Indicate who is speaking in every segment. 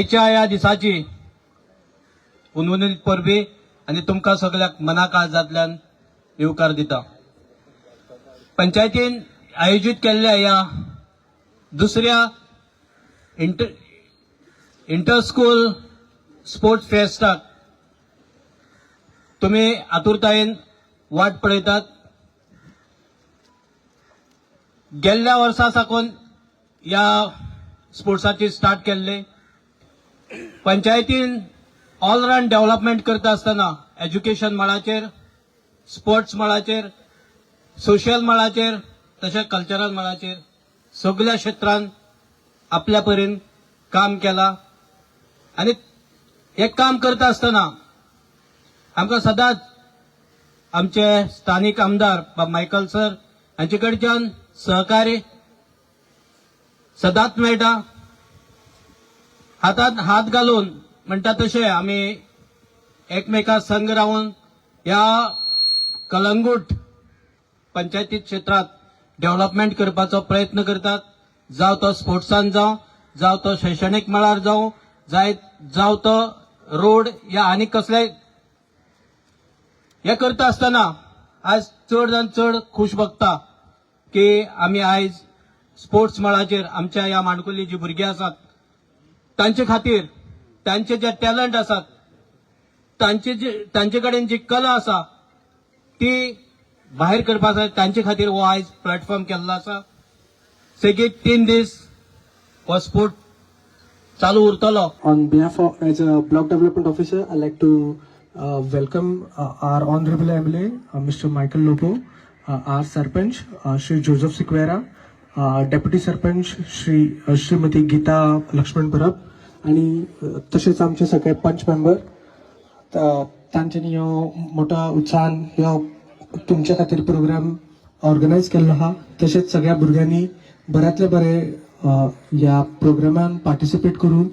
Speaker 1: आयच्या ह्या दिसाची हुनहुनीत परबी आनी तुमकां सगळ्यांक मना काळजांतल्यान येवकार दिता. पंचायतीन आयोजीत केल्ल्या ह्या दुसऱ्या इंटर स्कूल स्पोर्ट्स फेस्टाक तुमी आतुरतायेन वाट पळयतात. गेल्ल्या वर्सा साकून ह्या स्पोर्ट्साची स्टार्ट केल्ले. पंचायतीन ऑलराउंड डेव्हलपमेंट करता आसतना एज्युकेशन मळाचेर, स्पोर्ट्स मळाचेर, सोशल मळाचेर, तशें कल्चरल मळाचेर सगल्या क्षेत्रांत आपल्या परीन काम केलां. आनी हें काम करता आसतना आमकां सदांच आमचे स्थानीक आमदार बाब मायकल सर हांचे कडच्यान सहकार्य सदांच मेळटा. हातात हात घालून म्हणटा तशें आमी एकमेका संग रावन ह्या कलंगूट पंचायती क्षेत्रात डेव्हलपमेंट करपाचो प्रयत्न करतात. जावं तो स्पोर्ट्सान जावं, जावं तो शैक्षणीक मळार जावं, जाय जावं तो रोड या आनी कसलेय. हे करता आसतना आज चड जावन चड खूश भोगता की आमी आयज स्पोर्ट्स मळाचेर आमच्या ह्या माणकुली जी भुरगीं आसात, तांचे खातीर तांचे जे टॅलंट आसात, तांचे जे तांचे कडेन जी कला आसा, ती भायर करपा जाय. तांचे खातीर हो आयज प्लॅटफॉर्म केल्लो आसा. सेगीत 3 दीस हो स्पोर्ट चालू उरतलो.
Speaker 2: On behalf of, as a block development officer, I'd like to welcome our honorable MLA, Mr. Michael Lobo, our Sarpanch, Shri Joseph Sequeira, Deputy Sarpanch, Shrimati Geeta Lakshman Parab, आणि तशेंच आमचे सगळे पंच मेंबर. तांच्यांनी ह्यो मोठ्या उत्साहान ह्यो तुमच्या खातीर प्रोग्राम ऑर्गनायज केल्लो आहा. तशेंच सगळ्या भुरग्यांनी बऱ्यांतले बरे ह्या प्रोग्रामान पार्टिसिपेट करून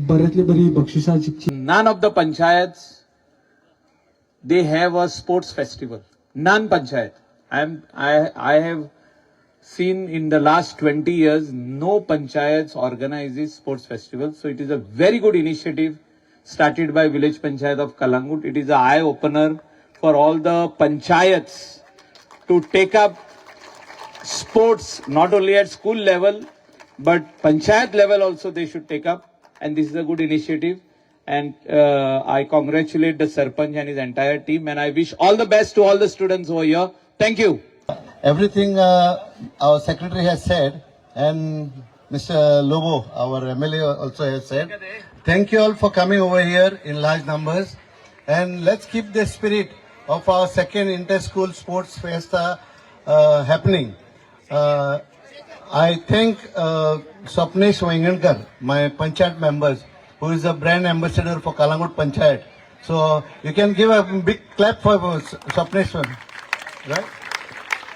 Speaker 2: बऱ्यांतली बरी बक्षिसां जिखची.
Speaker 3: None of the panchayats, they have a sports festival. None panchayat. I have seen in the last 20 years, no panchayats organizes sports festival. So it is a very good initiative started by village panchayat of Kalangut. It is a eye opener for all the panchayats to take up sports, not only at school level but panchayat level also they should take up, and this is a good initiative, and I congratulate the sarpanch and his entire team, and I wish all the best to all the students over here. Thank you.
Speaker 4: Everything our secretary has said and Mr. Lobo, our MLA, also has said. Thank you all for coming over here in large numbers, and let's keep the spirit of our second inter-school sports fiesta happening. I thank Swapnesh Vaingankar, my panchayat members, who is a brand ambassador for Kalangut Panchayat. So you can give a big clap for Swapnesh, right?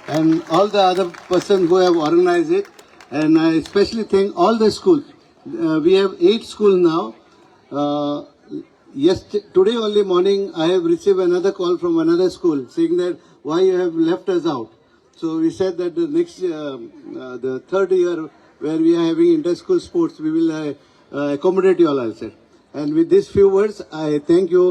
Speaker 4: And all the other persons who have organized it. And I especially thank all the schools. We have eight schools now. Yes, today only morning I have received another call from another school saying that why you have left us out. So we said that the next, the third year where we are having inter-school sports, we will accommodate you all, I said. And with these few words, I thank you.